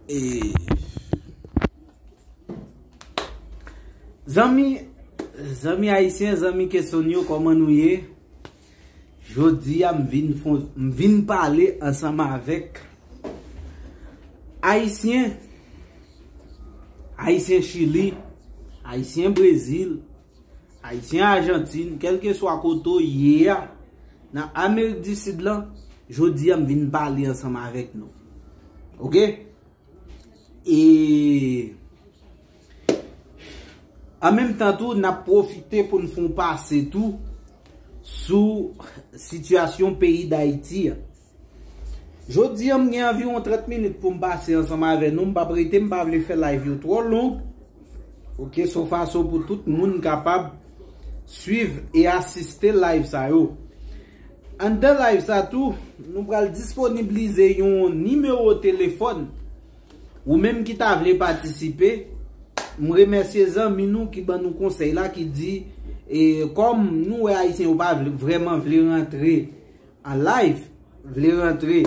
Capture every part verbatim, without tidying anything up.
E, zanmi, zanmi ayisyen, zanmi Kesonyo, kòman nou ye? Jodi a, m vin fon, m vin pale ansanm avèk ayisyen, ayisyen Chili, ayisyen Brezil, ayisyen Ajantin, kèlkeswa kote w ye a, nan Amerik di Sid lan, jodi a, m vin pale ansanm avèk nou. Oke? E an menm tan tou, n ap pwofite pou n fè yon pase tou sou sitiyasyon peyi Dayiti a. Jodi a, m gen anviwon trant minit pou m pase ansanm avè nou. M p ap rete, m pa vle fè live yo twò long. Oke, se yon fason pou tout moun kapab swiv e asiste live sa yo. Anndan live sa tou, nou pral disponiblize yon nimewo telefòn. Ou menm ki ta vle patisipe, m remèsye zanmi nou ki ban nou konsèy la, ki di, e, kòm nou wè ayisyen yo pa vle, vrèman vle rantre an live, vle rantre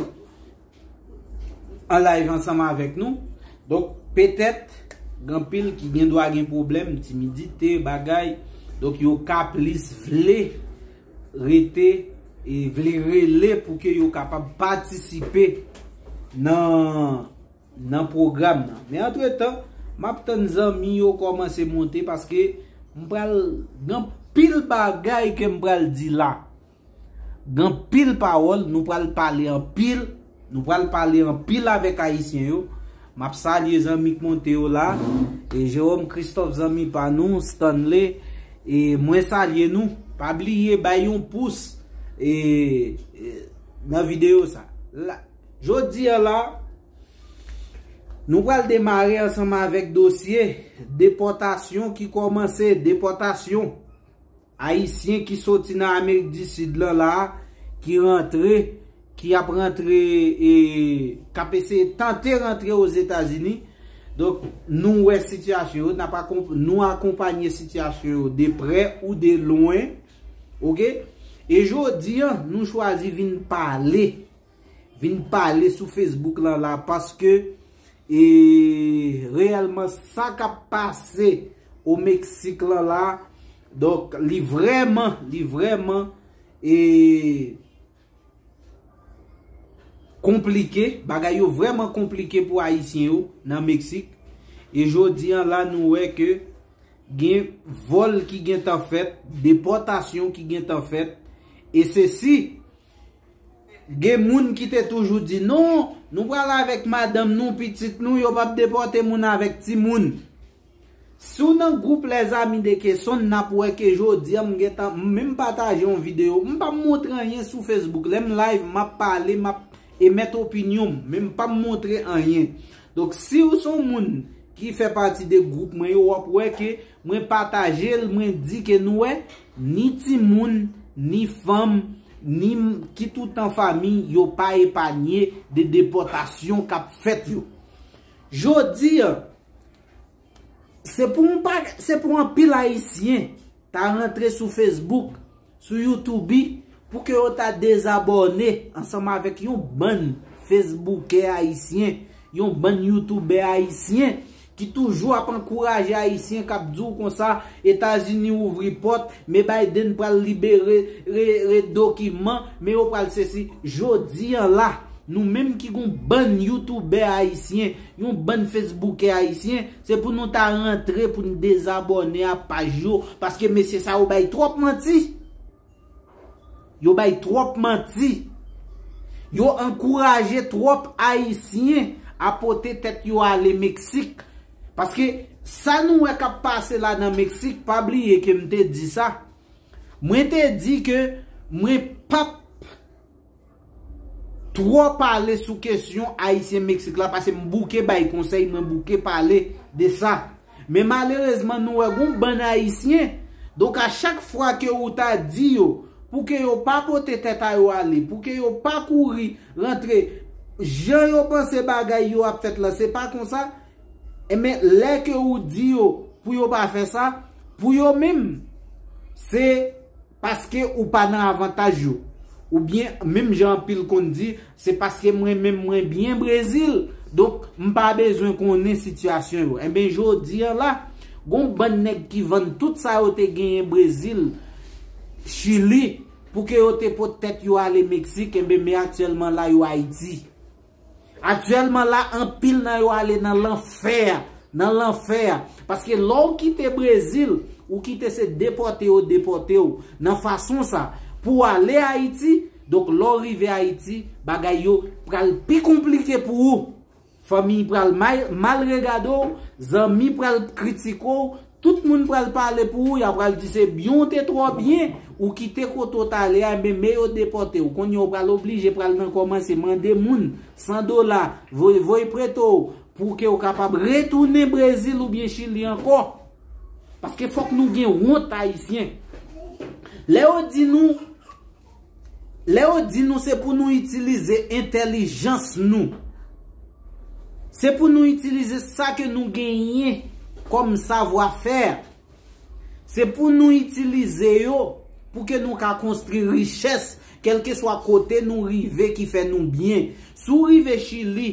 an live ansanm avèk nou. Donk, petèt, gen anpil ki gen dwa gen pwoblèm, timidite, bagay. Donk, yo ka plis vle rete e vle rele pou ke yo kapab patisipe nan, nan pwogram nan. Men antretan, m ap tann zanmi yo kòmanse monte paske m pral gen anpil bagay ke m pral di la. Gen anpil pawòl, nou pral pale anpil, nou pral pale anpil avèk ayisyen yo. M ap salye zanmi k monte yo la, e Jerome Christophe zanmi pa nou, Stanley, e mwen salye nou. Pa bliye bay yon pous e, e nan videyo sa. La, jodi a la, nou pral demare ansanm avèk dosye depòtasyon ki kòmanse, depòtasyon ayisyen ki soti nan Amerik di Sid lan la, ki rantre, ki ap rantre, e k ap eseye tante rantre Ozetazini. Donk, nou wè sitiyasyon yo, n ap akonp-, nou akonpanye sitiyasyon yo de prè ou de lwen. Oke? E jodi a, nou chwazi vin pale, vin pale sou Facebook lan la, paske, e, reyèlman, sa k ap pase o Meksik lan la, donk, li vrèman, li vrèman, e, konplike, bagay yo vrèman konplike pou ayisyen yo nan Meksik. E jodi a la, nou wè ke gen vòl ki gentan fèt, depòtasyon ki gentan fèt, e sesi, gen moun ki te toujou di, "Non, nou pral avèk madanm nou, pitit nou, yo p ap depòte moun avèk timoun." Si w nan gwoup Les Amis de Kesson, n ap wè ke jodi a m gentan, m menm pataje yon videyo, m p ap montre anyen sou Facebook. Lè m live, m ap pale, m ap emèt opinyon m, men m p ap montre anyen. Donk, si w se yon moun ki fè pati de gwoup mwen yo, w ap wè ke mwen pataje l, mwen di ke nou wè, ni timoun, ni fanm, ni m-, ki tout an fanmi, yo pa epanye de depòtasyon k ap fèt yo. Jodi a, se pou yon pa-, se pou anpil ayisyen ta rantre sou Facebook, sou YouTube, pou ke yo ta dezabòne ansanm avèk yon bann Facebookè ayisyen, yon bann YouTubè ayisyen ki toujou ap ankouraje ayisyen, k ap di w konsa, Etazini ouvri pòt, men Biden pral libere, re, re dokiman, men yo pral sesi. Jodi a la, nou menm ki gon bann YouTubè ayisyen, yon bann Facebookè ayisyen, se pou nou ta rantre pou n dezabòne a paj yo, paske mesye sa yo bay twòp manti. Yo bay twòp manti. Yo ankouraje twòp ayisyen a pote tèt yo ale Meksik. Paske sa nou wè k ap pase la nan Meksik, pa bliye ke m te di sa. Mwen te di ke mwen p ap twò pale sou kesyon ayisyen Meksik la, paske m bouke bay konsèy, mwen bouke pale de sa. Men malerezman, nou wè gon bann ayisyen. Donk, a chak fwa ke ou ta di yo pou ke yo pa pote tèt a yo ale, pou ke yo pa kouri rantre, jan yo panse bagay yo ap fèt la, se pa konsa. Enben, lè ke ou di yo pou yo pa fè sa, pou yo menm, se paske ou pa nan avantaj yo. Oubyen, menm jan anpil konn di, se paske mwen menm mwen byen Brezil, donk M pa bezwen konnen sitiyasyon yo. Enben, jodi a la, gon bann nèg ki vann tout sa yo te genyen Brezil, Chili, pou ke yo te pot tèt yo ale Meksik, enben, men aktyèlman la, yo Ayiti. Aktyèlman la, anpil nan yo ale nan lanfè, nan lanfè. Paske lè w kite Brezil, ou kite se depòte yo depòte w. Nan fason sa, pou w ale Ayiti, donk lè w rive Ayiti, bagay yo pral pi konplike pou ou. Fanmi pral may- mal regade w, zanmi pral kritike w, tout moun pral pale pou ou, y a pral di se byen w te twò byen, ou kite kote w t ale a, men men yo depòte w. Kounye a w pral oblije pral nan kòmanse mande moun san dola, voye voye prete w, pou ke w kapab retounen Brezil oubyen Chili ankò. Paske fòk nou gen wont ayisyen. Lè yo di nou, lè yo di nou se pou nou itilize entèlijans nou. Se pou nou itilize sa ke nou genyen kòm savwa fè. Se pou nou itilize yo pou ke nou ka konstwi richès, kèlkeswa kote nou rive ki fè nou byen. Si w rive Chili,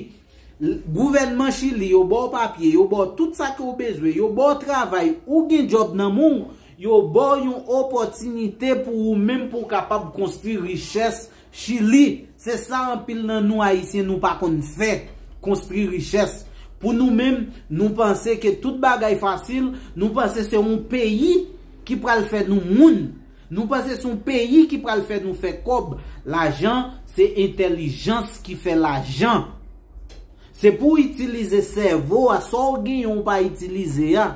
l- gouvènman Chili, yo ba w papye, yo ba w tout sa ke w bezwen, yo ba w travay, ou gen djòb nan men w, yo ba w yon opòtinite pou ou menm pou w kapab konstwi richès Chili. Se sa anpil nan nou Ayisyen nou pa konn fè, konstwi richès. Pou nou menm, nou panse ke tout bagay fasil, nou panse se yon peyi ki pral fè nou moun. Nou panse se yon peyi ki pral fè nou fè kòb. Lajan, se entèlijans ki fè lajan. Se pou w itilize sèvo a, sa w genyen w pa itilize a.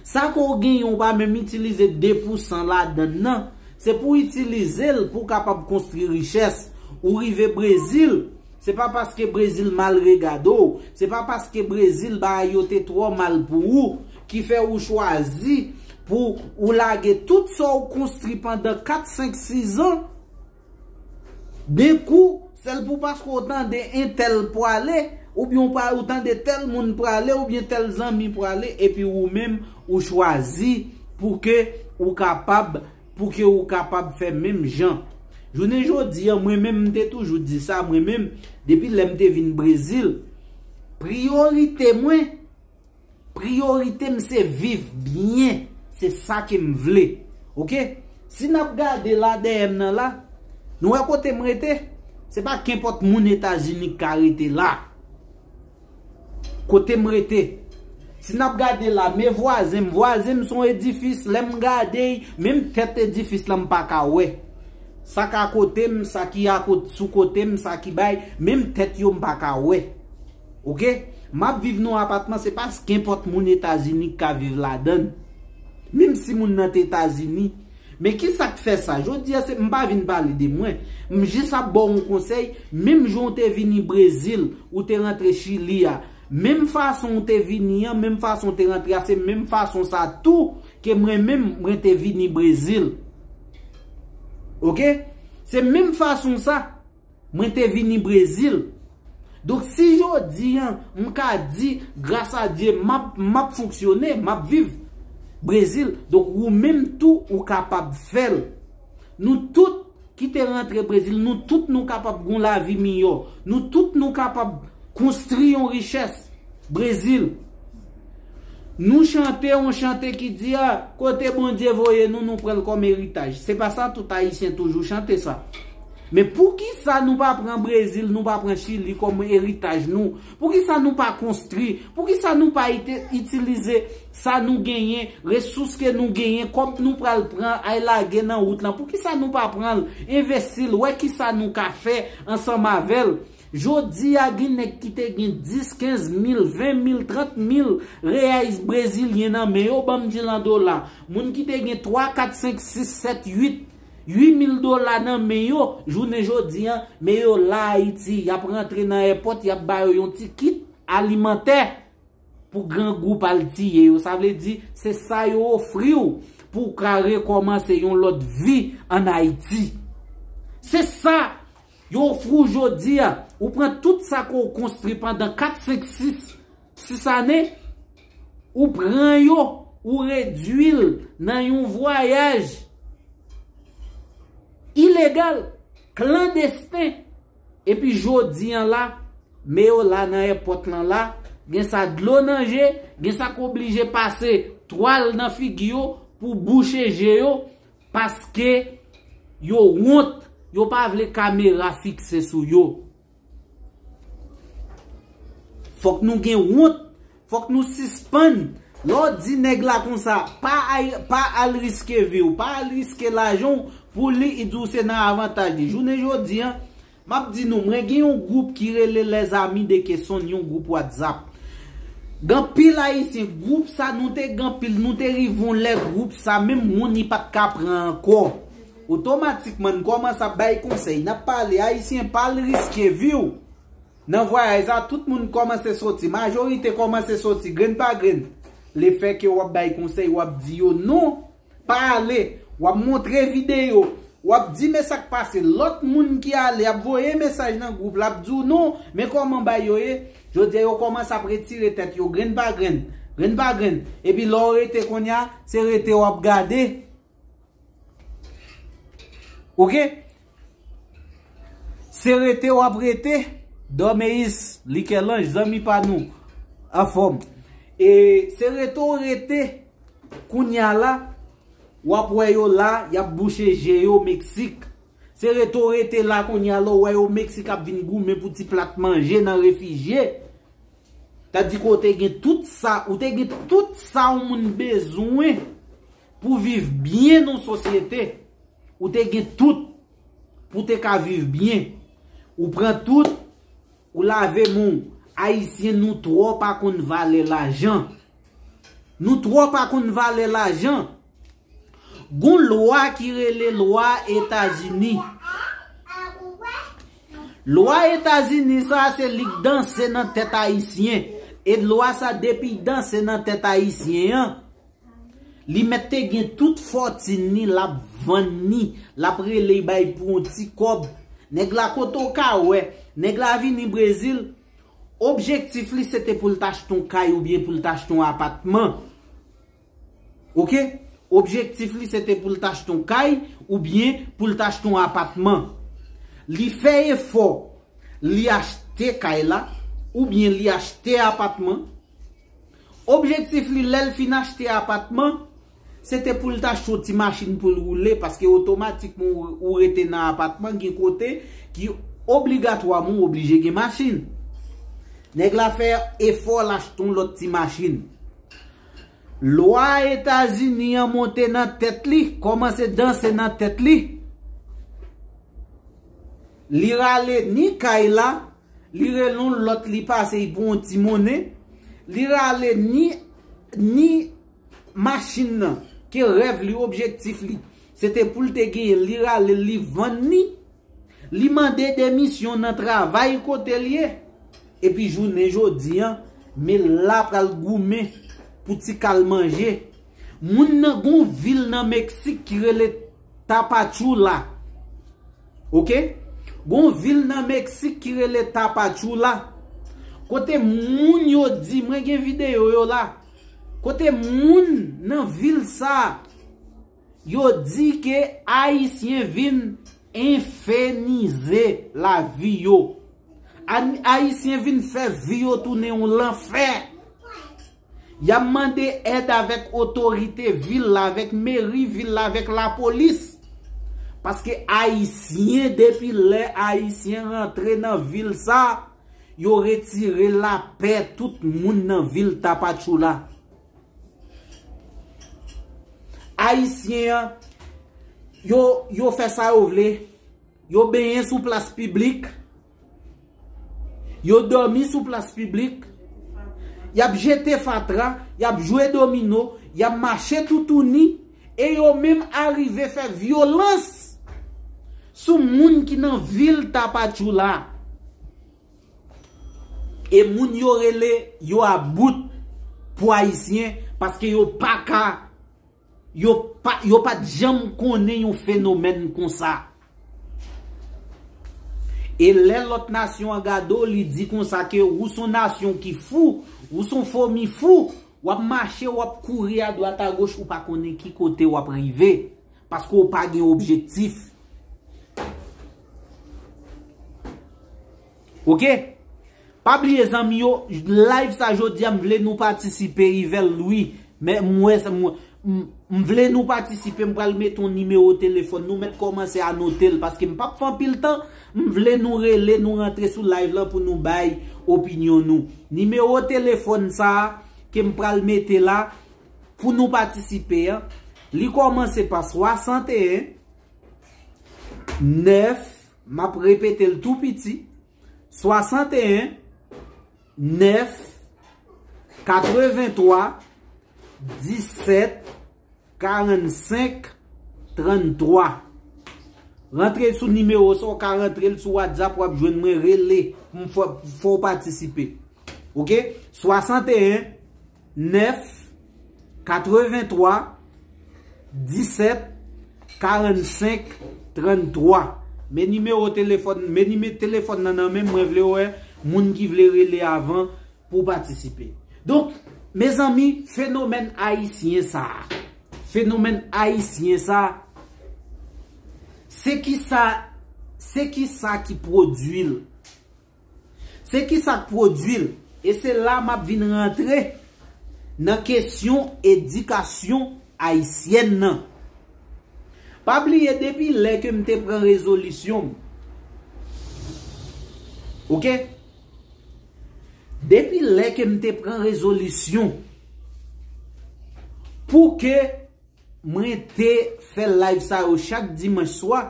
Sa ke w genyen w pa menm itilize de pousan ladann nan. Se pou w itilize l pou w kapab konstwi richès. Ou rive Brezil, se pa paske Brezil mal regade w, se pa paske Brezil bagay yo te twò mal pou ou, ki fè ou chwazi pou ou lage tout sa w konstwi pandan kat, senk, sis an, den kou, sèl pou paske w tande entèl prale, oubyen w pa- ou tande tèl moun prale, oubyen tèl zanmi prale, epi ou menm, ou chwazi pou ke ou kapab, pou ke ou kapab fè menm jan. Jounen jodi a, mwen menm, m te toujou di sa, mwen menm, depi lè m te vin Brezil, priyorite mwen, priyorite m se viv byen. Se sa ke m vle. Oke? Si n ap gade la dèyè m nan la, nou wè kote m rete? Se pa kenpòt moun Etazini k ka rete la. Kote m rete. Si n ap gade la, men vwazen m, vwazen m se yon edifis, lè m gade, menm tèt edifis la m pa ka wè. Sa k akote m, sa ki akot- sou kote m, sa ki bay, menm tèt yo m pa ka wè. Oke? M ap viv nan yon apatman, se pa kenpòt moun Etazini k ka viv ladan l. Menm si moun nan te Etazini. Men ki sa k fè sa? Jodi a, se, m pa vin pale de mwen. M jis ap ba w yon konsèy. Menm jan w te vini Brezil, ou te rantre Chili a. Menm fason w te vini an, menm fason w te rantre a, se menm fason sa tou ke mwen menm, mwen te vini Brezil. Oke? Se menm fason sa. Mwen te vini Brezil. Donk, si jodi a, m ka di, gras a Dye, m ap, m ap fonksyone, m ap viv Brezil. Donk, ou menm tou, ou kapab fè l. Nou tout ki te rantre Brezil, nou tout nou kapab gon lavi miyò. Nou tout nou kapab konstwi yon richès Brezil. Nou chante yon chante ki di, a, kote Bondye voye nou, nou pran l kòm eritaj. Se pa sa, tout Ayisyen toujou chante sa. Men poukisa nou pa pran Brezil, nou pa pran Chili kòm eritaj nou? Poukisa nou pa konstwi? Poukisa nou pa ite- itilize sa nou genyen, resous ke nou genyen, kòb nou pral pran, ay lage nan wout lan? Poukisa nou pa pran l, envesti l, wè kisa nou ka fè ansanm avè l? Jodi a, gen nèg ki te gen dis, kenz mil, ven mil, trant mil reyais brezilyen nan men yo, ban m di l an dola. Moun ki te gen twa, kat, senk, sis, sèt, uit, uit mil dola nan men yo, jounen jodi a, men yo la Ayiti, y ap rantre nan èpòt, y ap ba yo yon ti kit alimantè pou grangou pa al tiye yo. Sa vle di, se sa yo ofri w pou w ka rekòmanse yon lòt vi ann Ayiti. Se sa yo ofri w jodi a. Ou pran tout sa ke w konstwi pandan kat, senk, sis, sis ane, ou pran yo, ou redwi l nan yon vwayaj ilegal, klandesten, epi jodi a la, men yo la nan èpòt lan la, gen sa dlo nan je, gen sa k oblije pase twal nan figi yo pou bouche je yo, paske yo wont, yo pa vle kamera fikse sou yo. Fòk nou gen wont, fòk nou sispann. Lè w di nèg la konsa, pa, ay, pa al riske vi w, pa al riske lajan w pou li, li di w se nan avantaj li. Jounen jodi a, m ap di nou, mwen gen yon gwoup ki rele Les Amis de Kesonn, yon gwoup WhatsApp. Gen anpil Ayisyen, gwoup sa, nou te gen anpil, nou te rive yon lè gwoup sa, menm moun li pa t ka pran ankò. Otomatikman, n kòmanse ap bay konsèy, n ap pale, Ayisyen, pa al riske vi w. Nan vwayaj sa, tout moun kòmanse soti, majorite kòmanse soti, grenn pa grenn. Lefètke w ap bay konsèy, w ap di yo non, pa ale, w ap montre videyo, w ap di men sa k pase. Lòt moun ki ale ap voye mesaj nan gwoup la, ap di w non, men kòman bagay yo ye. Jodi a, yo kòmanse ap retire tèt yo, grenn pa grenn, grenn pa grenn. Epi lè w rete kounye a, se rete w ap gade. Oke? Se rete w ap rete. Dòmeyis, Likèlanj, zanmi pa nou, anfòm. E se rete w rete, kounye a la, w ap wè yo la, y ap bouche je yo Meksik. Se rete w rete la, kounye a la, w wè yo Meksik ap vin goumen pou ti plat manje nan refijye. Tandike w te gen tout sa, ou te gen tout sa yon moun bezwen pou viv byen nan sosyete. Ou te gen tout pou te ka viv byen. Ou pran tout, ou lave men w. Ayisyen, nou twò pa konn valè lajan. Nou twò pa konn valè lajan. Gon lwa ki rele lwa Etazini. Lwa Etazini sa, se li k danse nan tèt Ayisyen. E lwa sa, depi l danse nan tèt Ayisyen an, li mèt te gen tout fòtin li, l ap vann li, l ap rele l bay pou yon ti kòb. Nèg la, kote w ka wè, nèg la vini Brezil, objektif li se te pou l t achte yon kay oubyen pou l t achte yon apatman. Oke? Objektif li se te pou l t achte yon kay oubyen pou l t achte yon apatman. Li fè efò, li achte kay la oubyen li achte apatman. Objektif li, lè l fin achte apatman, se te pou l t achte yon ti machin pou l woule, paske otomatikman ou, ou rete nan apatman, gen kote ki obligatwaman ou oblije gen machin. Nèg la fè efò, l achte yon lòt ti machin. Lwa Etazini an monte nan tèt li, kòmanse danse nan tèt li. Li rale ni kay la, li rele yon lòt, li pase, li pran yon ti monnen. Li rale ni, ni machin nan, ke rèv li, objektif li, se te pou l te genyen, li rale l, li vann li. Li mande demisyon nan travay kote l ye. Epi jounen jodi a, men l la pral goumen pou ti kal manje. Moun nan, gon vil nan Meksik ki rele Tapachula. Oke? Gon vil nan Meksik ki rele Tapachula. Kote moun yo di, mwen gen videyo yo la. Kote moun nan vil sa, yo di ke Ayisyen vin enfenize lavi yo. An-, Ayisyen vin fè vi yo tounen yon lanfè. Y ap mande èd avèk otorite vil la, avèk meri vil la, avèk lapolis. Paske Ayisyen, depi lè Ayisyen rantre nan vil sa, yo retire lapè tout moun nan vil Tapachula. Ayisyen an, yo, yo fè sa yo vle. Yo benyen sou plas piblik. Yo dòmi sou plas piblik. Y ap jete fatra, y ap jwe domino, y ap mache toutouni, e yo menm arive fè vyolans sou moun ki nan vil Tapachula. E moun yo rele yo about pou Ayisyen, paske yo pa ka, yo pa, yo pa t janm konnen yon fenomèn konsa. E lè lòt nasyon an gade w, li di konsa ke ou s on nasyon ki fou, ou s on fomi fou, w ap mache, w ap kouri adwat agoch, ou pa konnen ki kote w ap rive, paske w pa gen objektif. Oke? Pa bliye, zanmi yo, live sa jodi a, m vle nou patisipe, Yvel Louis. Men m wè sa, m, m, m vle nou patisipe, m pral mete yon nimewo telefòn. Nou mèt kòmanse anote l, paske m p ap fè anpil tan. M vle nou rele, nou rantre sou live lan pou nou bay opinyon nou. Nimewo telefòn sa a ke m pral mete la pou nou patisipe an, li kòmanse pa swasanteyen nèf, m ap repete l tou piti, swasanteyen nèf, katrevenntwa, disèt, karannsenk, tranntwa. Rantre sou nimewo sa, w ka rantre l sou WhatsApp, w ap jwenn mwen, rele pou m fè, fè w patisipe. Oke? Swasanteyen nèf, katrevenntwa, disèt, karannsenk, tranntwa. Men nimewo telefòn, men nimewo telefòn nan nan men mwen, vle wè moun ki vle rele avan pou patisipe. Donk, mezanmi, fenomèn ayisyen sa a, fenomèn ayisyen sa a, se ki sa, se ki sa ki pwodui l? Se ki sa k pwodui l? E se la m ap vin rantre nan kesyon edikasyon ayisyèn nan. Pa bliye, depi lè ke m te pran rezolisyon m, oke? Depi lè ke m te pran rezolisyon pou ke mwen te fè live sa yo chak dimanch swa,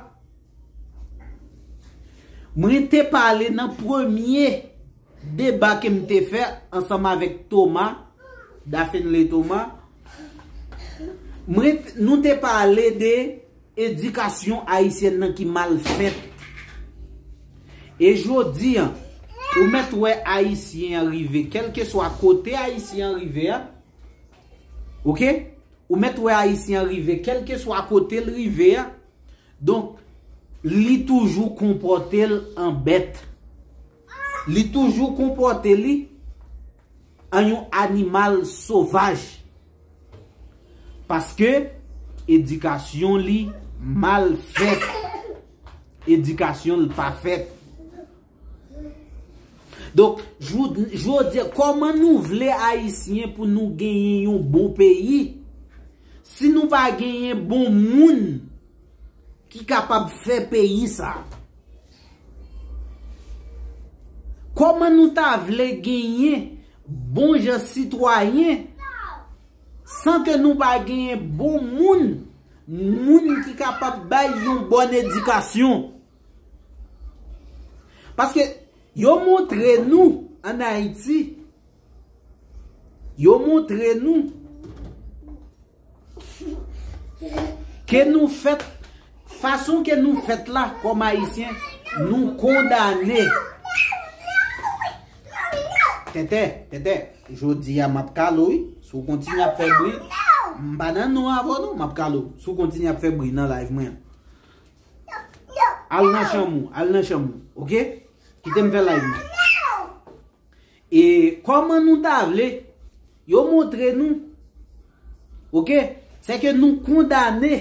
mwen te pale nan premye deba ke m te fè ansanm avèk Thomas, Daphenley Thomas. Mwen, nou te pale de edikasyon ayisyèn nan ki mal fèt. E jodi a, ou mèt wè ayisyen an rive, kèlkeswa kote ayisyen an rive a, oke? Ou mèt wè ayisyen an rive, kèlkeswa kote l rive a, donk, li toujou konpòte l an bèt. Li toujou konpòte li an yon animal sovaj. Paske edikasyon li mal fèt. Edikasyon l pa fèt. Donk, jodi a, kòman nou vle ayisyen pou nou genyen yon bon peyi, si nou pa genyen bon moun ki kapab fè peyi sa? Kòman nou ta vle genyen bon jan sitwayen san ke nou pa genyen bon moun, moun ki kapab bay yon bòn edikasyon? Paske yo montre nou ann Ayiti, yo montre nou ke nou fèt, fason ke nou fèt la kòm ayisyen, nou kondane. Tètè, tètè, jodi a m ap kale w wi. Si w kontinye ap fè bri, m pa nan non avè w non, m ap kale w. Si w kontinye ap fè bri nan live mwen. Al nan chanm ou, al nan chanm ou, oke? Kite m fè live mwen. E kòman nou ta vle yo montre nou, oke? Se ke nou kondane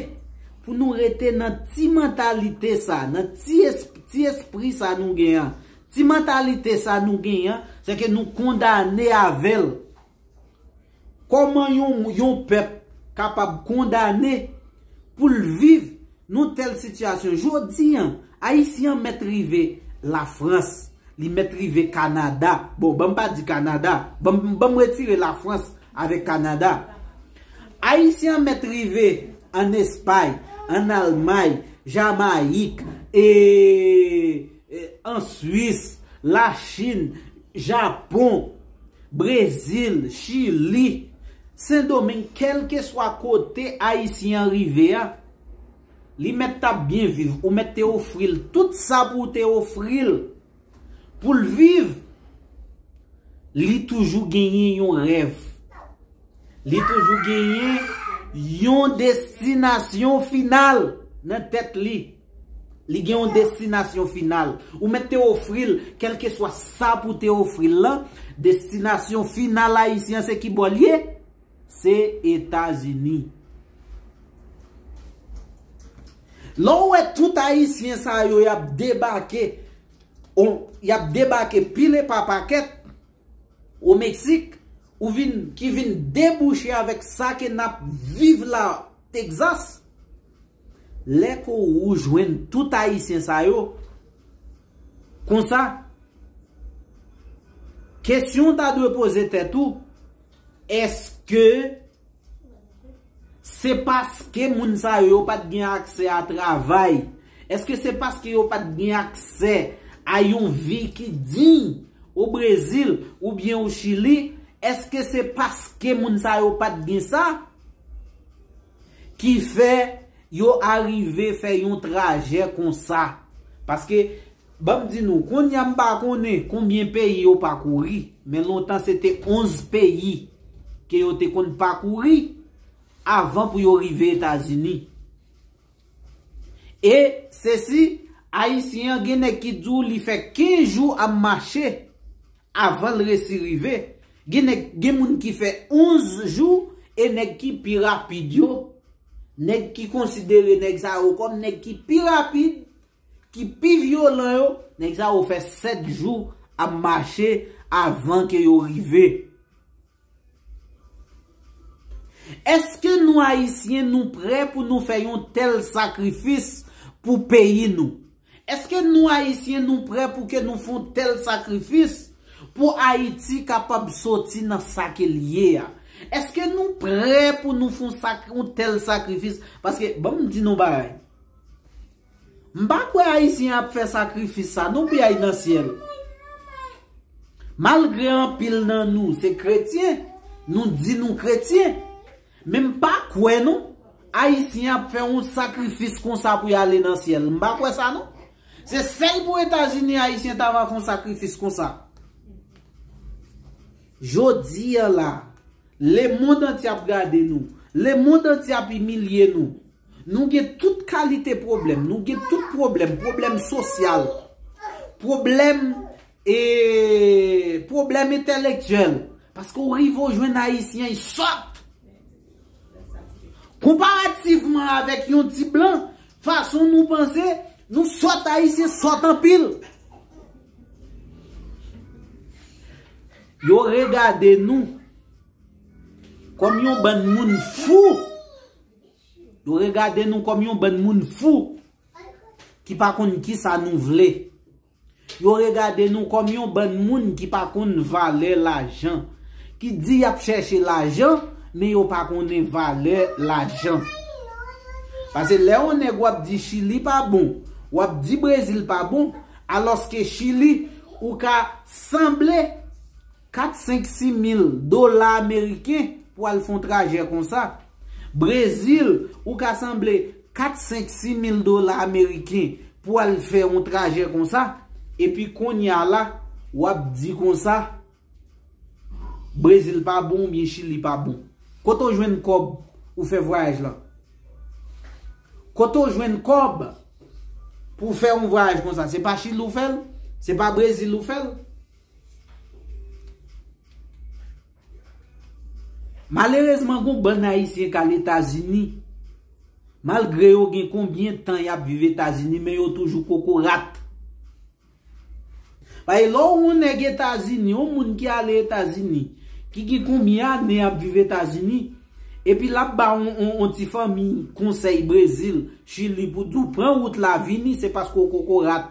pou nou rete nan ti mantalite sa, nan ti es-, ti espri sa nou gen an. Ti mantalite sa nou gen an, se ke nou kondane avè l. Kòman yon, yon pèp kapab kondane pou l viv nan tèl sitiyasyon? Jodi a, ayisyen an mèt rive Lafrans, li mèt rive Kanada. Bon, ban m pa di Kanada, ban m, ban m retire Lafrans avèk Kanada. Ayisyen an mèt rive ann Espay, ann Almay, Jamayik, e, e, an Swis, Lachin, Japon, Brezil, Chili, Sendomeng, kèlkeswa kote ayisyen an rive a, li mèt t ap byen viv, ou mèt te ofri l tout sa pou w te ofri l, pou l viv. Li toujou genyen yon rèv. Li toujou genyen yon destinasyon final nan tèt li. Li gen yon destinasyon final. Ou mèt te ofri l, kèlkeswa sa pou te ofri l lan, destinasyon final ayisyen an se ki bò l ye? Se Etazini. Lè w wè tout ayisyen sa yo y ap debake, on, y ap debake pile pa pakèt, o Meksik, ou vin, ki vin debouche avèk sa ke n ap viv la Texas. Lè ke w jwenn tout Ayisyen sa yo, konsa, kesyon w ta dwe poze tèt ou, èske se paske moun sa yo, yo pa t gen aksè a travay? Èske se paske yo pa t gen aksè a yon vi ki diy o Brezil oubyen o Chili? Èske se paske moun sa yo pa t gen sa ki fè yo arive fè yon trajè konsa? Paske, ban m di nou, kounye a m pa konnen konbyen peyi yo pakouri, men lontan se te onz peyi ke yo te konn pakouri avan pou yo rive Etazini. E sesi, Ayisyen an gen nèg ki di w li fè kenz jou ap mache avan l resi rive. Gen nèg, gen moun ki fè onz jou, e nèg ki pi rapid yo, nèg ki konsidere nèg sa yo kòm nèg ki pi rapid, ki pi vyolan yo, nèg sa yo fè sèt jou ap mache avan ke yo rive. Èske nou Ayisyen nou prè pou nou fè yon tèl sakrifis pou peyi nou? Èske nou Ayisyen nou prè pou ke nou fè yon tèl sakrifis pou Ayiti kapab soti nan sa ke l ye a? Èske nou prè pou nou fè yon sak-, yon tèl sakrifis? Paske, ban m di nou bagay. M pa kwè Ayisyen ap fè sakrifis sa non pou y al nan syèl. Malgre anpil nan nou se kretyen, nou di nou kretyen, men m pa kwè non Ayisyen ap fè yon sakrifis konsa pou y ale nan syèl. M pa kwè sa non. Se sèl pou Etazini Ayisyen ta va fè yon sakrifis konsa. Jodi a la, lemonn antye ap gade nou. Lemonn antye ap imilye nou. Nou gen tout kalite pwoblèm. Nou gen tout pwoblèm. Pwoblèm sosyal. Pwoblèm, e, pwoblèm entèlektyèl. Paske w rive w jwenn Ayisyen, y sòt. Konparativman avèk yon ti blan, fason nou panse, nou sòt, Ayisyen sòt anpil. Yo regade nou kòm yon bann moun fou. Yo regade nou kòm yon bann moun fou ki pa konn kisa nou vle. Yo regade nou kòm yon bann moun ki pa konn valè lajan, ki di y ap chèche lajan, men yo pa konnen valè lajan. Paske lè yon nèg w ap di Chili pa bon, w ap di Brezil pa bon, alòske Chili, ou ka sanble kat, senk, sis mil dola ameriken pou al fè yon trajè konsa. Brezil, ou ka sanble kat, senk, sis mil dola ameriken pou al fè yon trajè konsa. Epi kounye a la, w ap di konsa, Brezil pa bon oubyen Chili pa bon. Kote w jwenn kòb ou fè vwayaj lan? Kote w jwenn kòb pou w fè yon vwayaj konsa? Se pa Chili ou fè l? Se pa Brezil ou fè l? Malerezman, gon bann Ayisyen k al Etazini. Malgre yo gen konbyen tan y ap viv Etazini, men yo toujou kokorat. Paske lè w wè yon nèg Etazini, yon moun ki ale Etazini, ki gen konbyen ane y ap viv Etazini, epi l ap ba yon, yon, yon ti fanmi konsèy Brezil, Chili, pou di w pran wout la vini, se paske w kokorat.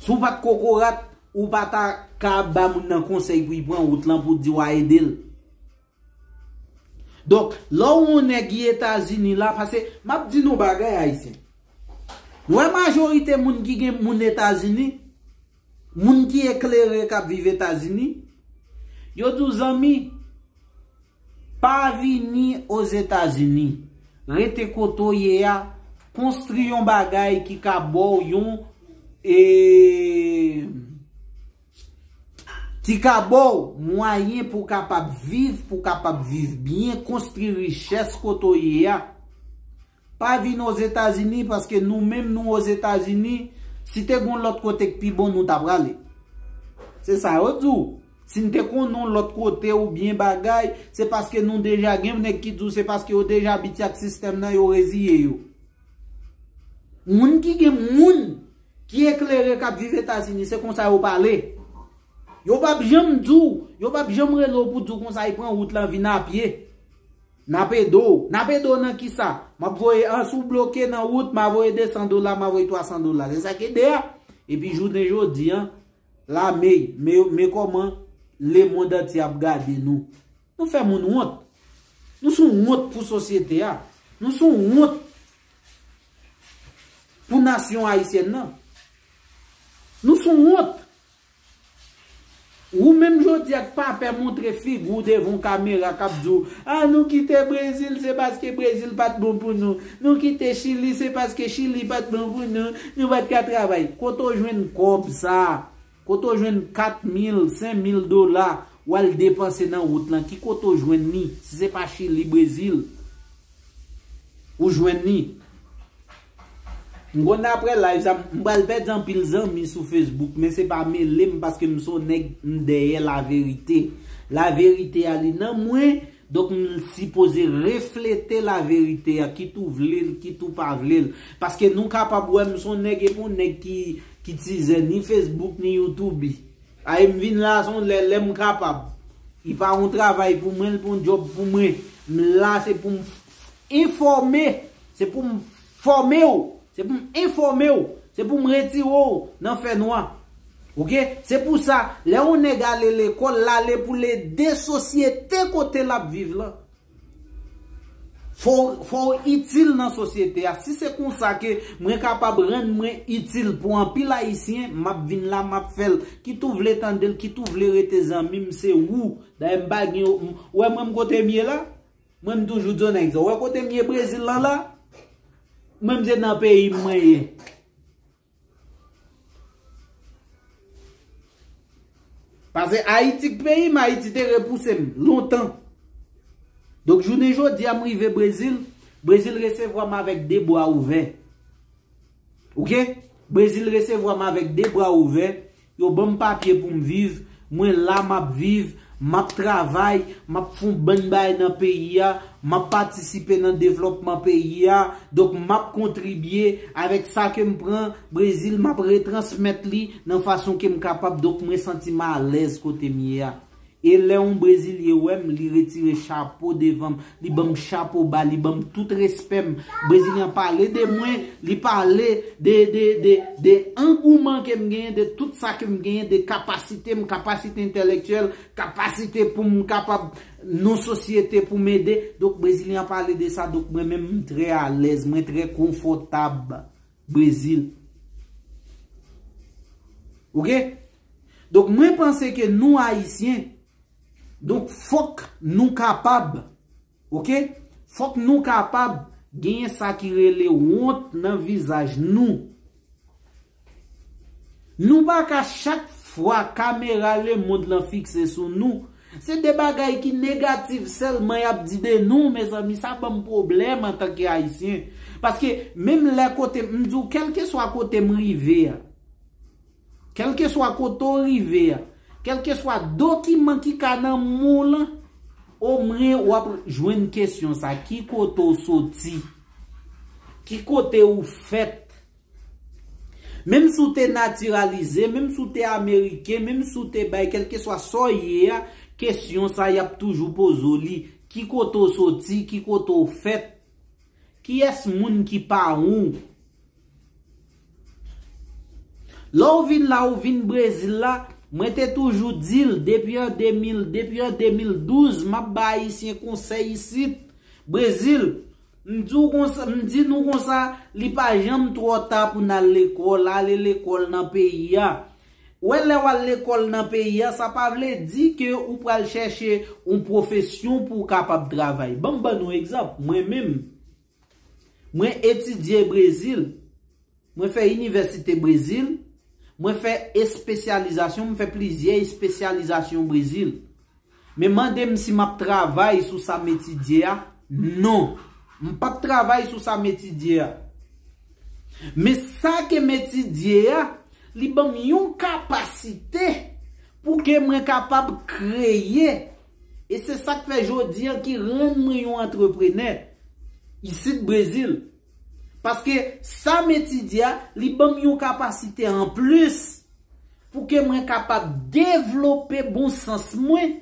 Si w pa t kokorat, ou pa ta ka ba moun nan konsèy pou l pran wout lan pou di w a ede l. Donk, lè w wè yon nèg ki Etazini la, paske m ap di nou bagay, Ayisyen. Nou wè majorite moun ki gen moun Etazini, moun ki eklere k ap viv Etazini, yo di w, zanmi, pa vini Ozetazini. Rete kote w ye a, konstwi yon bagay ki ka ba w yon, e, ki ka ba w mwayen pou w kapab viv, pou w kapab viv byen, konstwi richès kote w ye a. Pa vin Ozetazini, paske nou menm nou Ozetazini, si te gon lòt kote k pi bon, nou ta prale. Se sa yo di w. Si n te konn yon lòt kote oubyen bagay, se paske nou deja gen nèg ki di w se paske yo deja abitye ak sistèm nan, yo reziye yo. Moun ki gen moun ki eklere k ap viv Etazini, se konsa yo pale. Yo p ap janm di w, yo p ap janm rele w pou di w konsa, y pran wout lan vin a pye. N ap ede w. N ap ede w nan kisa? M ap voye, an, si w bloke nan wout, m a voye de san dola, m a voye twa san dola. Se sa k ede a. Epi jounen jodi a, la, men, men, men kòman lemonn antye ap gade nou. Nou fè moun wont. Nou se yon wont pou sosyete a. Nou se yon wont pou nasyon ayisyèn nan. Nou se yon wont. Ou menm jodi a k pa pè montre figi w devan yon kamera k ap di w, "A, nou kite Brezil, se paske Brezil pa t bon pou nou. Nou kite Chili, se paske Chili pa t bon pou nou. Nou pa t ka travay." Kote w jwenn kòb sa a? Kote w jwenn kat mil, senk mil dola w al depanse nan wout lan? Ki kote w jwenn li? Si se pa Chili, Brezil, ou jwenn li. M konn apre live sa, m pral pèdi anpil zanmi sou Facebook, men se pa mele m paske m se yon nèg, m dèyè laverite. Laverite a li nan mwen, donk m sipoze reflete laverite a, kit ou vle l, kit ou pa vle l. Paske nou kapab wè m se yon nèg, epi yon nèg ki, ki tizè ni Facebook ni YouTube. Ay, m vin la se yon lè, lè m kapab. Li pa yon travay pou mwen, li pa yon djòb pou mwen. M la se pou m enfòme, se pou m fòme w, se pou m enfòme w, se pou m retire w nan fènwa. Oke? Se pou sa, lè yon nèg ale lekòl, l ale pou l ede sosyete kote l ap viv lan. Fò, fò w itil nan sosyete a. Si se konsa ke mwen kapab rann mwen itil pou anpil Ayisyen, m ap vin la, m ap fè l. Kit ou vle tande l, kit ou vle rete zanmi m, se ou. Dayè m pa gen, m, ou wè mwen m kote m ye la? Mwen m toujou di yon nèg sa. Ou wè kote m ye Brezil lan la? Mwen m se nan peyi m mwen ye. Paske Ayiti k peyi m, Ayiti te repouse m lontan. Donk, jounen jodi a, m rive Brezil, Brezil resevwa m avèk de bra ouvè. Oke? Brezil resevwa m avèk de bra ouvè. Yo ban m papye pou m viv. Mwen la, m ap viv. M ap travay. M ap fè yon bann bagay nan peyi a. M ap patisipe nan devlòpman peyi a. Donk, m ap kontribye avèk sa ke m pran Brezil, m ap retransmèt li nan fason ke m kapab. Donk, mwen santi m alèz kote m ye a. E lè yon Brezilyen wè m, li retire chapo devan m, li ban m chapo ba, li ban m tout respè m. Brezilyen an pale de mwen, li pale de, de, de, de angouman ke m genyen, de tout sa ke m genyen, de kapasite m, kapasite entèlektyèl, kapasite pou m kapab nan sosyete, pou m ede. Donk, Brezilyen an pale de sa, donk mwen menm, m trè alèz, mwen trè konfòtab Brezil. Oke? Donk, mwen panse ke nou Ayisyen, donk, fòk nou kapab, oke? Fòk nou kapab genyen sa ki rele wont nan vizaj nou. Nou pa ka chak fwa kamera lemonn lan fikse sou nou, se de bagay ki negatif sèlman y ap di de nou, mezanmi, sa ban m pwoblèm antanke Ayisyen. Paske menm lè kote m, m di w, kèlkeswa kote m rive a, kèlkeswa kote w rive a, kèlkeswa dokiman ki ka nan men w lan, omwen w ap jwenn kesyon sa, ki kote w soti? Ki kote ou fèt? Menm si w te natiralize, menm si w te ameriken, menm si w te bay, kèlkeswa sa w ye a, kesyon sa y ap toujou poze w li. Ki kote w soti? Ki kote w fèt? Kiyès moun ki paran w? Lè w vin la, ou vin Brezil la, mwen te toujou di l, depi an de mil, depi an de mil douz, m ap ba Ayisyen konsèy isit, Brezil, m di w konsa, m di nou konsa, li pa janm twò ta pou n al lekòl, ale lekòl nan peyi a. Wè, lè w al lekòl nan peyi a, sa pa vle di ke ou pral chèche yon pwofesyon pou w kapab travay. Ban m ban nou egzanp, mwen menm, mwen etidye Brezil, mwen fè inivèsite Brezil, mwen fè espesyalizasyon, mwen fè plizyè espesyalizasyon Brezil. Men mande m si m ap travay sou sa m etidye a? Non. M p ap travay sou sa m etidye a. Men sa ke m etidye a, li ban m yon kapasite pou ke mwen kapab kreye. E se sa k fè jodi a ki rann mwen yon antreprenè isit Brezil. Paske sa m etidye a, li ban m yon kapasite anplis pou ke mwen kapab devlope bon sans mwen.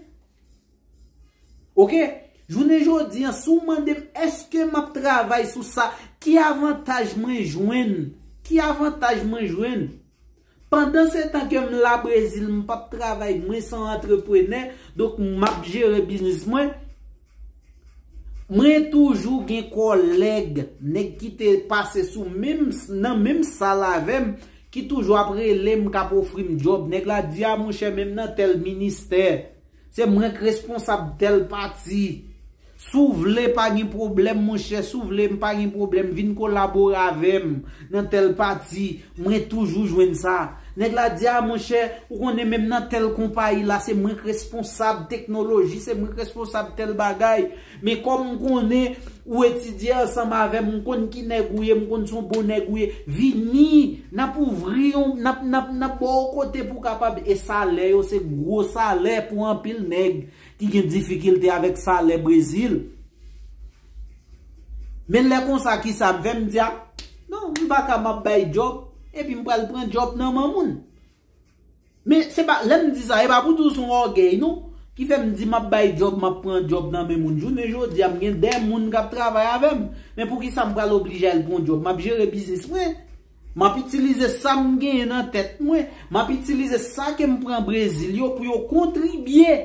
Oke? Jounen jodi an, si w mande m, èske m ap travay sou sa? Ki avantaj mwen jwenn? Ki avantaj mwen jwenn? Pandan se tan ke m la Brezil, m p ap travay, mwen se yon antreprenè, donk m ap jere biznis mwen. Mwen toujou gen kòlèg, nèg ki te pase sou menm, nan menm sal avè m, ki toujou ap rele m, k ap ofri m djòb. Nèg la di, a monchè, menm nan tèl ministè, se mwen k responsab tèl pati. Si w vle, pa gen pwoblèm, monchè. Si w vle, m pa gen pwoblèm. Vin kolabore avè m nan tèl pati. Mwen toujou jwenn sa. Nèg la di, a monchè, ou konnen menm nan tèl konpayi la, se mwen k responsab teknoloji, se mwen k responsab tèl bagay. Men kòm m konnen ou etidye ansanm avè m, m konn ki nèg ou ye, m konn se yon bon nèg ou ye. Vini, n ap ouvri yon, n ap, n ap, n ap ba w kote pou w kapab. E salè yo, se gwo salè pou anpil nèg ki gen difikilte avèk salè Brezil. Men lè konsa, kisa m fè? M di, a, non, m pa ka m ap bay djòb, epi m pral pran djòb nan men moun. Men se pa, lè m di sa, e pa pou di w se yon ògèy, non, ki fè m di m ap bay djòb, m ap pran djòb nan men moun. Jounen jodi a, m gen de moun k ap travay avè m. Men poukisa m pral oblije al pran djòb? M ap jere biznis mwen. M ap itilize sa m genyen nan tèt mwen. M ap itilize sa ke m pran Brezil yo pou yo kontribye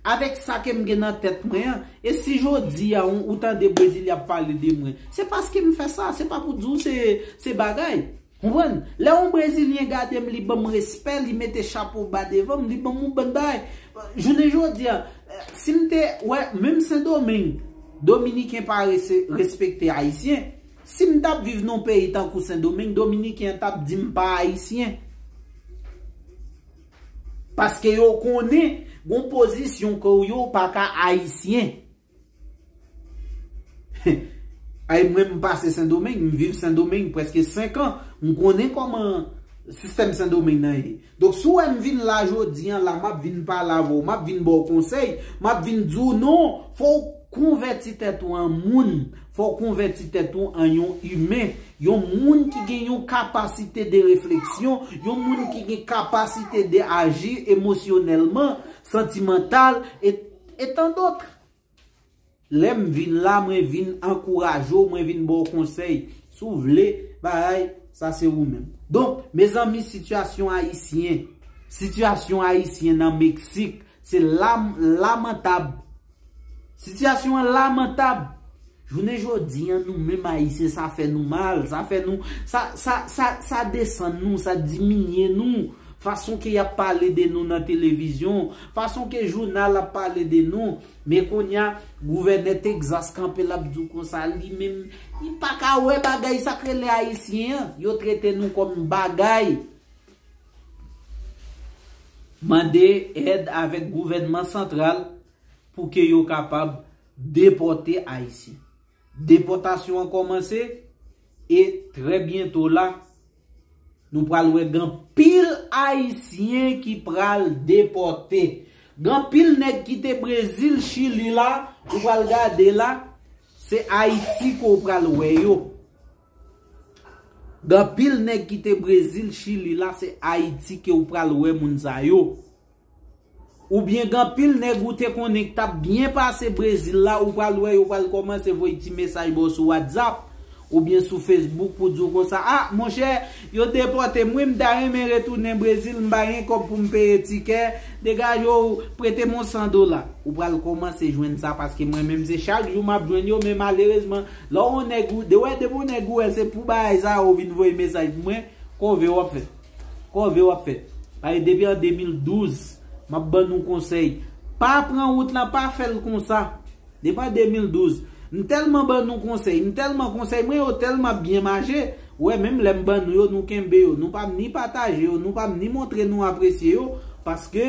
avèk sa ke m gen nan tèt mwen an. E si jodi a ou, ou tande Brezil y ap pale de mwen, se paske m fè sa, se pa pou di w se, se bagay. Konprann? Lè yon Brezilyen gade m, li ban m respè, li mete chapo ba devan m, li ban m yon bann bagay. Jounen jodi a, si m te wè, menm Sendomeng, Dominiken pa rese-, respekte Ayisyen. Si m t ap viv nan yon peyi tankou Sendomeng, Dominiken an t ap di m pa Ayisyen. Paske yo konnen gon pozisyon ke w yo pa ka Ayisyen. Ay, mwen, m pase Sendomeng, m viv Sendomeng prèske senk an. M konnen kòman sistèm Sendomeng nan ye. Donk, si w wè m vin la jodi an, la, m ap vin pale avè w, m ap vin ba w konsèy, m ap vin di w non, fò w konvèti tèt ou an moun, fò w konvèti tèt ou an yon imen, yon moun ki gen yon kapasite de refleksyon, yon moun ki gen kapasite de aji emosyonèlman, santimantal, e, e tan dòt. Lè m vin la, mwen vin ankouraje w, mwen vin ba w konsèy. Si w vle, bagay, sa se ou menm. Donk, mezanmi, sitiyasyon ayisyen, sitiyasyon ayisyen nan Meksik, se lam-, lamantab. Sitiyasyon an lamantab. Jounen jodi an, nou menm ayisyen, sa fè nou mal, sa fè nou, sa, sa, sa, sa desann nou, sa diminye nou. Fason ke y ap pale de nou nan televizyon, fason ke jounal ap pale de nou. Men kounye a, gouvènè Texas kanpe, l ap di w konsa, li menm, li pa ka wè bagay sa k rele ayisyen an. Yo trete nou kòm bagay. Mande èd avèk gouvènman santral pou ke yo kapab depòte ayisyen. Depòtasyon an kòmanse, e trè byento la, nou pral wè gen anpil ayisyen ki pral depòte. Gen anpil nèg ki te Brezil, Chili la, ou pral gade la, se Ayiti ke w pral wè yo. Gen anpil nèg ki te Brezil, Chili la, se Ayiti ke w pral wè moun sa yo. Oubyen gen anpil nèg ou te konnen k t ap byen pase Brezil la, ou pral wè yo pral kòmanse voye ti mesaj ba w sou WhatsApp oubyen sou Facebook pou di w konsa, a, monchè, yo depòte m wi, m ta renmen retounen Brezil, m pa gen kòb pou m peye tikè, degaje w, prete m yon san dola. Ou pral kòmanse jwenn sa, paske mwen menm se chak jou m ap jwenn yo, men malerezman, lè w yon nèg ou, de wè, depi yon nèg ou wè se pou bagay sa yo vin voye mesaj pou mwen, kòve w ap fè. Kòve w ap fè. Paske depi an de mil douz, m ap ban nou konsèy. Pa pran wout lan, pa fè l konsa. Depi an de mil douz. M tèlman ban nou konsèy, m tèlman konsèy mwen yo tèlman byen mache. Ou wè, menm lè m ban nou yo, nou kenbe yo. Nou pa ni pataje yo, nou pa ni montre nou apresye yo. Paske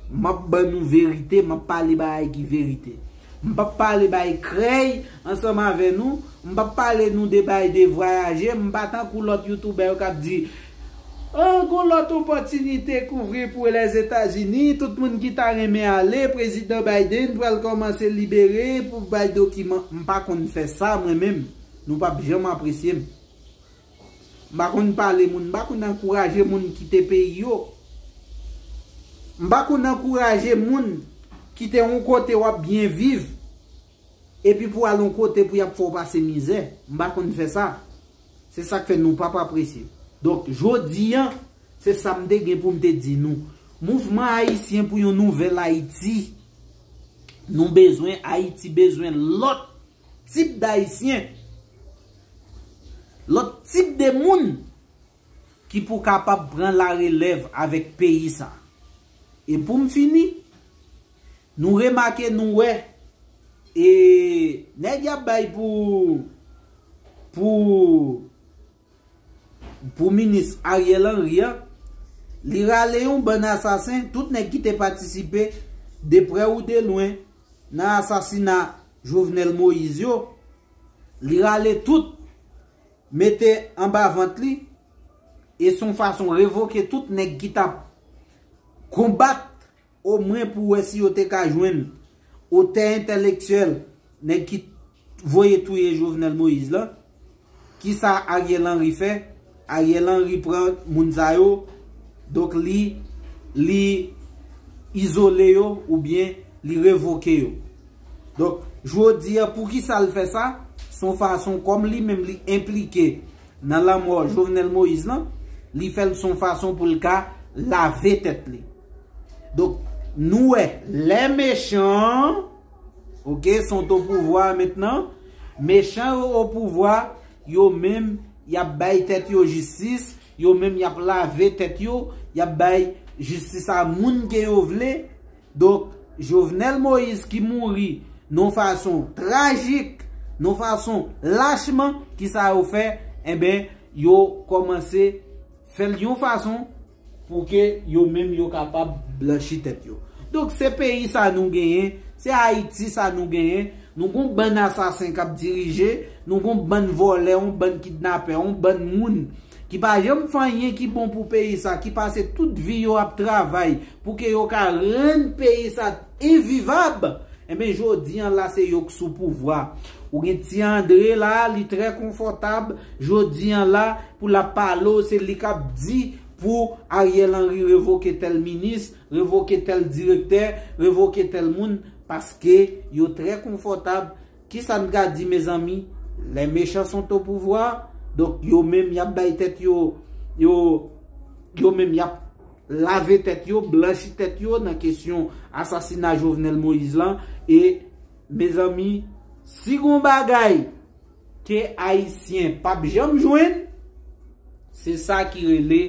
m ap ban nou verite, m ap pale bagay ki verite. M p ap pale bay krèy ansanm avè nou. M p ap pale nou de bay de vwayaje. M pa tankou lòt youtubè yo k ap di, o, gon lòt opòtinite k ouvri pou Lèzetazini. Tout moun ki ta renmen ale, Prezidan Biden pral kòmanse libere pou bay dokiman. M pa konn fè sa, mwen menm. Nou p ap janm apresye m. M pa konn pale moun, m pa konn ankouraje moun kite peyi yo. M pa konn ankouraje moun kite yon kote w ap byen viv, epi pou al yon kote pou y ap fè w pase mizè. M pa konn fè sa. Se sa k fè nou p ap apresye. Donk, jodi a, se sa m te gen pou m te di nou. Mouvman ayisyen pou yon nouvèl Ayiti. Nou bezwen, Ayiti bezwen lòt tip d Ayisyen, lòt tip de moun ki pou kapab pran larelèv avèk peyi sa. E pou m fini, nou remake, nou wè, e nèg y ap bay pou, pou, pou minis Ariel Henry an, li rale yon bann asasen, tout nèg ki te patisipe, de prè ou de lwen, nan asasina Jovenel Moïse yo, li rale tout, mete anba vant li, e se yon fason revoke tout nèg ki t ap konbat, omwen pou wè si yo te ka jwenn otè entèlektyèl nèg ki voye touye Jovenel Moïse lan. Kisa Ariel Henry fè? Ariel Henry pran moun sa yo, donk li, li izole yo oubyen li revoke yo. Donk, jodi a, poukisa l fè sa? Se yon fason kòm li menm li enplike nan lanmò Jovenel Moïse lan, li fè l se yon fason pou l ka lave tèt li. Donk, nou wè, lè mechan, oke, sont au pouvoir mentnan, mechan yo o pouvwa, yo menm, y ap bay tèt yo jistis, yo menm, y ap lave tèt yo, y ap bay jistis a moun ke yo vle. Donk, Jovenel Moïse ki mouri nan yon fason trajik, nan yon fason lachman, kisa yo fè? Enben, yo kòmanse fè l yon fason pou ke yo menm yo kapab blanchi tèt yo. Donk, se peyi sa nou genyen, se Ayiti sa nou genyen, nou gon bann asasen k ap dirije, nou gon bann vòlè, yon bann kidnapè, yon bann moun ki pa janm fè anyen ki bon pou peyi sa, ki pase tout vi yo ap travay pou ke yo ka rann peyi sa envivab. Enben, jodi an la, se yo k sou pouvwa. Ou gen Ti Andre la, li trè konfòtab. Jodi an la, pou l ap pale w, se li k ap di pou Ariel Henry revoke tèl minis, revoke tèl direktè, revoke tèl moun, paske yo trè konfòtab. Kisa n ka di, mezanmi? Les méchants sont au pouvoir. Donk, yo menm, y ap bay tèt yo, yo, yo menm, y ap lave tèt yo, blanchi tèt yo nan kesyon asasina Jovenel Moïse lan. E, mezanmi, si gon bagay ke Ayisyen p ap janm jwenn, se sa ki rele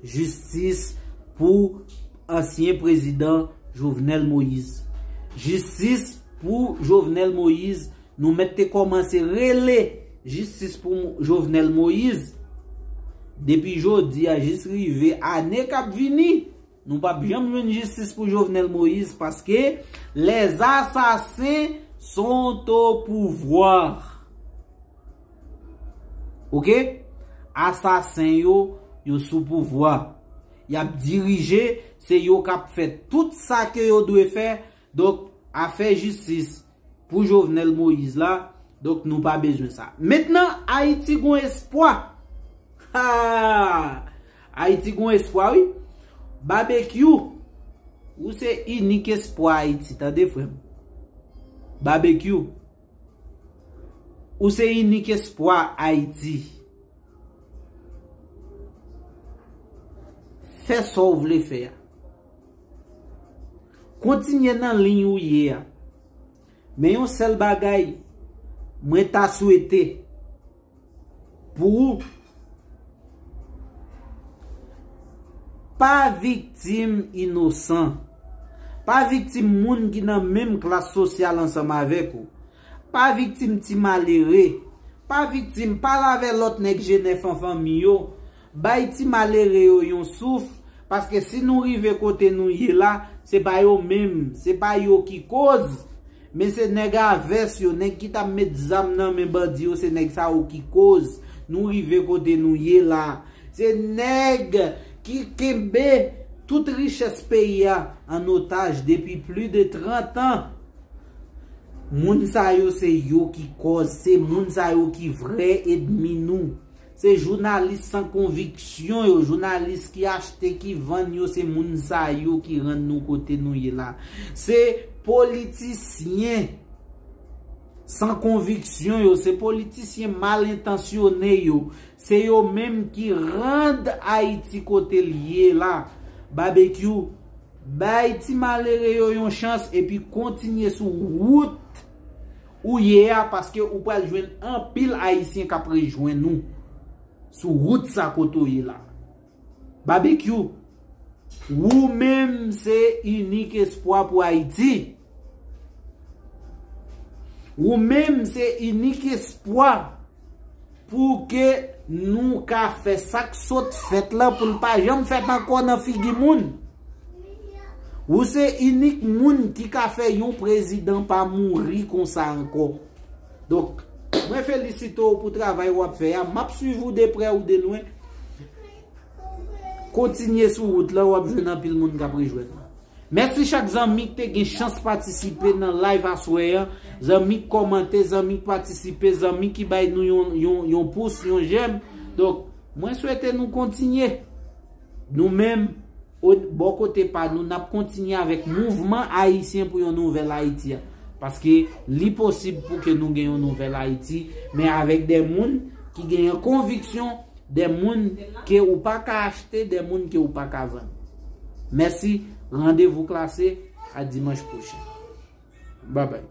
jistis pou ansyen prezidan Jovenel Moïse. Jistis pou Jovenel Moïse. Nou mèt te kòmanse rele jistis pou Jovenel Moïse depi jodi a jis rive ane k ap vini. Nou p ap janm jwenn jistis pou Jovenel Moïse paske les assassins sont au pouvoir. Oke? Asasen yo, yo sou pouvwa. Y ap dirije, se yo k ap fè tout sa ke yo dwe fè. Donk, afè jistis pou Jovenel Moïse la, donk, nou pa bezwen sa. Mentnan, Ayiti gon espwa. Ha! Ayiti gon espwa, wi. Babekyou, ou se inik espwa Ayiti, tande, frè m. Babekyou, ou se inik espwa Ayiti. Fè sa w vle fè a. Kontinye nan liy ou ye a. Men yon sèl bagay, mwen ta swete pou ou, pa viktim inosan. Pa viktim moun ki nan menm klas sosyal ansanm avèk ou. Pa viktim ti malere. Pa viktim, pale avè lòt nèg jenèf an fanmi yo. Bay ti malere yo yon souf, paske si nou rive kote nou ye la, se pa yo menm, se pa yo ki koz. Men se nèg avès yo, nèg ki t ap met zam nan men bandi yo, se nèg sa yo ki koz nou rive kote nou ye la. Se nèg ki kenbe tout richès peyi a an otaj depi plis de trant an. Moun sa yo se yo ki kòz, se moun sa yo ki vrè ènmi nou. Se jounalis san konviksyon yo, jounalis ki achte, ki vann yo, se moun sa yo ki rann nou kote nou ye la. Se politisyen san konviksyon yo, se politisyen mal entansyone yo, se yo menm ki rann Ayiti kote l ye la. Babekyou, bay ti malere yo yon chans epi kontinye sou wout ou ye a, paske ou pral jwenn anpil Ayisyen k ap rejwenn ou sou wout sa kote w ye la. Babekyou, ou menm se inik espwa pou Ayiti. Ou menm se inik espwa pou ke nou ka fè sa k sot fèt la, pou l pa janm fèt ankò nan figi moun. Ou se inik moun ki ka fè yon prezidan pa mouri konsa ankò. Donk, mwen felisite w pou travay w ap fè a. M ap swiv ou de prè ou de lwen. Kontinye sou wout la, w ap jwenn anpil moun k ap rejwenn ou. Mèsi chak zanmi ki te gen chans patisipe nan live aswè an. Zanmi ki kòmante, zanmi ki patisipe, zanmi ki bay nou yon, yon, yon pous, yon jèm. Donk, mwen swete nou kontinye. Nou menm, o, bò kote pa nou, n ap kontinye avèk mouvman ayisyen pou yon nouvèl Ayiti a. Paske li posib pou ke nou gen yon nouvèl Ayiti, men avèk de moun ki genyen konviksyon, de moun ke ou pa ka achte, de moun ke ou pa ka vann. Mèsi, randevou klase, a dimanch pwochen. Babay.